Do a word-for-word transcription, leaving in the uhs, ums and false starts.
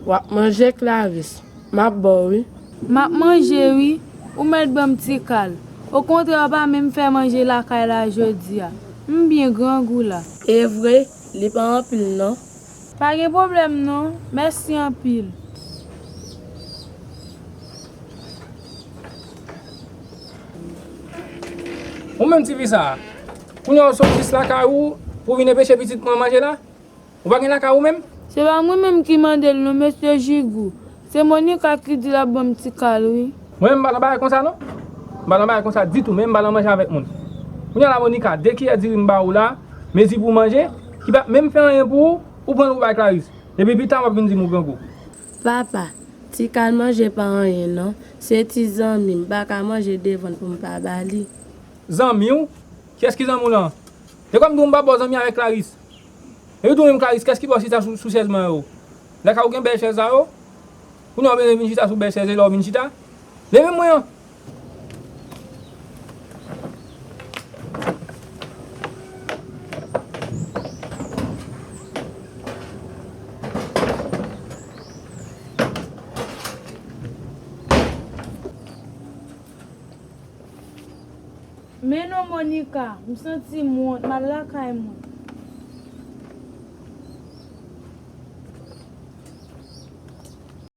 W ap manje, Clarice? M ap ba w, wi. M ap manje, wi. Ou mèt ban m ti kal. Okontrè, w pa menm fè manje lakay la jodi a. M byen grangou la. E vre, li pa anpil, non. Pa gen pwoblèm, non. Mèsi anpil. Ou menm ti fi sa a, kounye a w sot jis lakay ou pou w vin anpeche pitit mwen manje la? Ou pa gen lakay ou menm? Se pa mwen menm ki mande l non, mesye Jigou. Se Monica ki di l ap ban m ti kal, wi. Mwen menm m pa nan bagay konsa non. M pa nan bagay konsa ditou, men m pa nan manje avèk moun. Kounye a la Monica, de kiyè diri m ba ou la, mezi pou w manje, ki pa menm fè anyen pou ou, ou pran l pou bay Clarice. Epi pita w ap vin di m ou grangou. Papa, ti kal manje pa anyen non. Se ti zanmi, m pa ka manje devan l pou m pa ba li. Zanmi w? Kiyès ki zanmi w lan? E kòm di w m pa ba w zanmi avèk Clarice. Epi tou menm Clarice, kiyès ki ba w chita sou, sou chèz mwen yo? Lakay ou gen bèl chèz sa yo? Kounye a w bezwen vin chita sou bèl chèz e la w vin chita? Leve mwen an! Men non Monica, m santi m wont, m al lakay mwen.